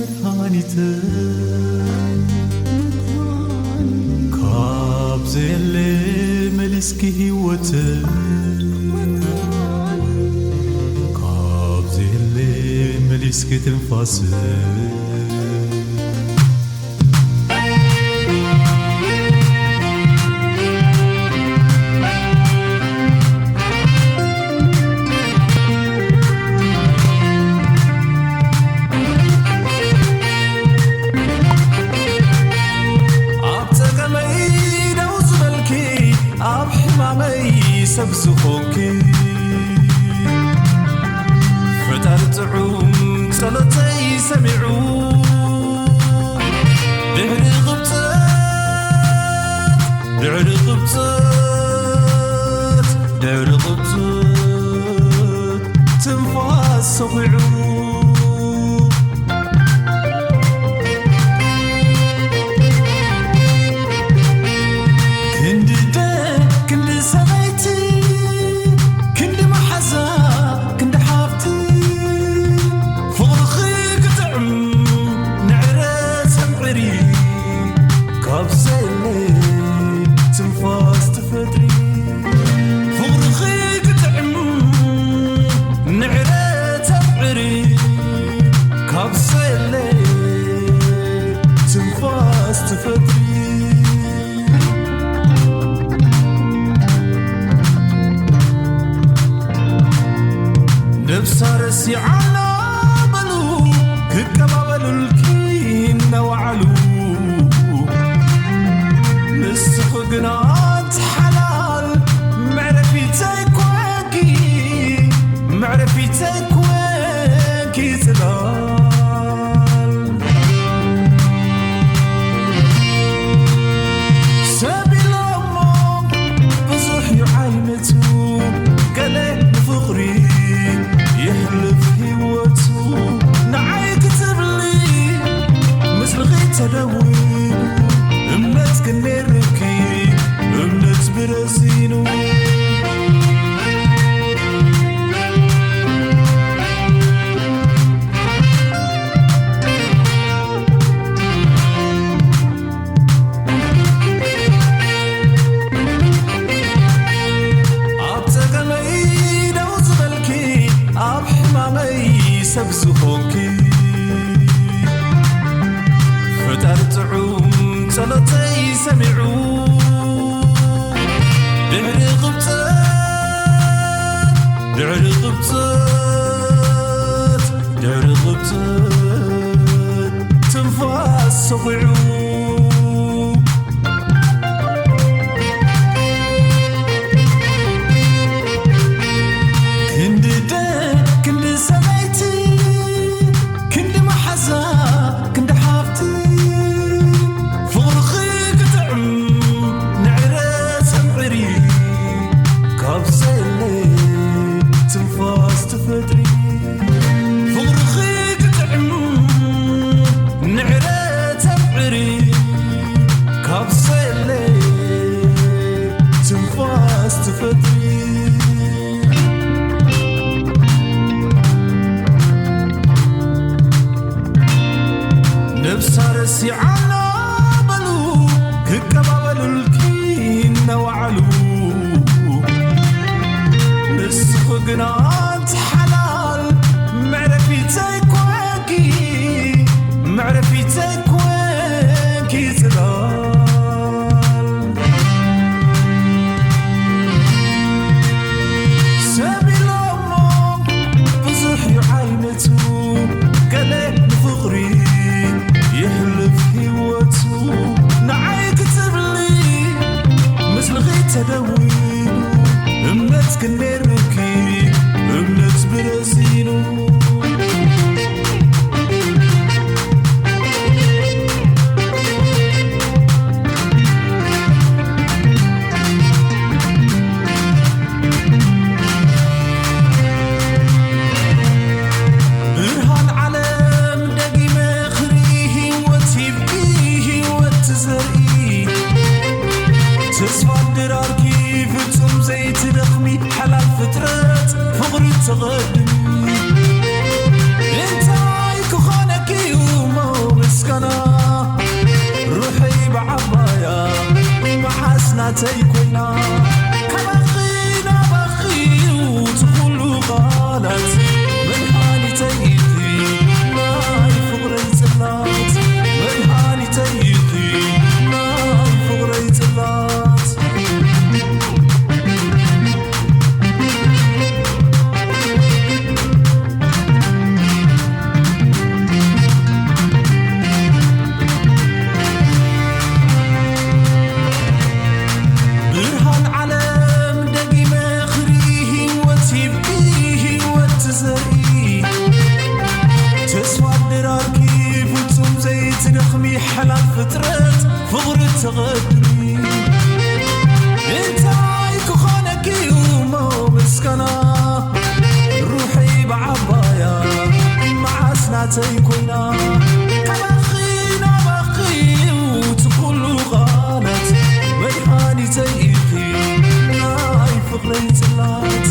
መድሃኒተ ካብ ዘየለ መሊስኪ ህይወት ካብ ዘየለ መሊስኪ ትንፋስ ኣብ ጸገመይ ደው ዝበልኪ ኣብ ሕማመይ ሰብ ዝኾንኪ ፈጣሪ ጥዑም ጸሎተይ ሰሚዑ ድሕሪ ቕብጸት ድሕሪ ቕብጸት ድሕሪ ቕብጸት ትንፋስ ሰኺዑ ክንዲ ደቅ ክንዲ ሰበይቲ ክንዲ መሓዛ ክንዲ ሓፍቲ ፍቕርኺ ክጥዕም ንዕረ ሰምዕሪ ካብ ዘየለ ትንፋስ ትፈጥሪ ፍቕርኺ ክጥዕም ንዕረ ተምዕሪ ካብ ዘየለ ትንፋስ ትፈጥሪ ነብሳ ረሲዓላ በሉ ክቀባበሉልኪ እናወዓሉ ንስኹ ግና ኣንቲ ሓላል መዕረፊተይ ኮንኪ መዕረፊተይ ኮንኪ ጽላል ሰብ ኢሎሞ ብዙሕ እዩ ዓይነቱ ገለ ንፍቕሪ የሕልፍ ህይወቱ ንዓይ ክትብሊ ምስልኺ ተደዊሉ እምነት ክነርኪ እምነት ብረዚኑ ኣብ ጸገመይ ደው ዝበልኪ ኣብ ሕማመይ ሰብ ዝኾንኪ ፈጣሪ ጥዑም ጸሎተይ ሰሚዑ ድሕሪ ቕብጸት ድሕሪ ቕብጸት ድሕሪ ቕብጸት ትንፋስ ሰኺዑ ክንዲ ደቅ ክንዲ ሰበይቲ ክንዲ መሓዛ ክንዲ ሓፍቲ ፍቕርኺ ክጥዕም ንዕረ ሰምዕሪ ካብ ዘየለ ትንፋስ ትፈጥሪ ፍቕርኺ ክጥዕም ንዕረ ተምዕሪ ካብ ዘየለ ትንፋስ ትፈጥሪ ነብሳ ረሲዓላ በሉ ክቀባበሉልኪ እናወዓሉ ንስኹ ግና ኣንቲ ሓላል መዕረፊተይ ኮንኪ መዕረፊተይ ኮንኪ ጽላል ሰብ ኢሎሞ ብዙሕ እዩ ዓይነቱ ገለ ንፍቕሪ የሕልፍ ህይወቱ ንዓይ ክትብሊ ምስልኺ ተደዊሉ እምነት ክነርኪ እምነት ብረዚኑ ብርሃን ዓለም ደጊመ ክርኢ ህይወት ሂብኪ ህይወት ትዘርኢ ተስፋ ድራርኪ ፍጹም ዘይትደኽሚ ሓላል ፍጥረት ፍቕሪ ተቐድሚ እንታይ ክኾነኪ እዩ ሩሐይ ብዓባያ መዓስ ናተይ ኮይና። ካባኺ ናባኺ እቲ ኩሉ ቃላት። መድሃኒተይ ኢኺ ናይ ፍቕረይ ጽላት። መድሃኒተይ ኢኺ ናይ ፍቕረይ ጽላት። ብርሃን ዓለም ደጊመ ክርኢ፣ ህይወት ሂብኪ፣ ህይወት ትዘርኢ። ተስፋ ድራርኪ ፍጹም ዘይትደኽሚ፣ ሓላል ፍጥረት ፍቕሪ ተቐድሚ። እንታይ ክኾነኪ እሞ ምስጋና፣ ሩሐይ ብዓባያ መዓስ ናተይ ኮይና። ካባኺ ናባኺ እቲ ኩሉ ቃላት። መድሃኒተይ ኢኺ ናይ ፍቕረይ ጽላት።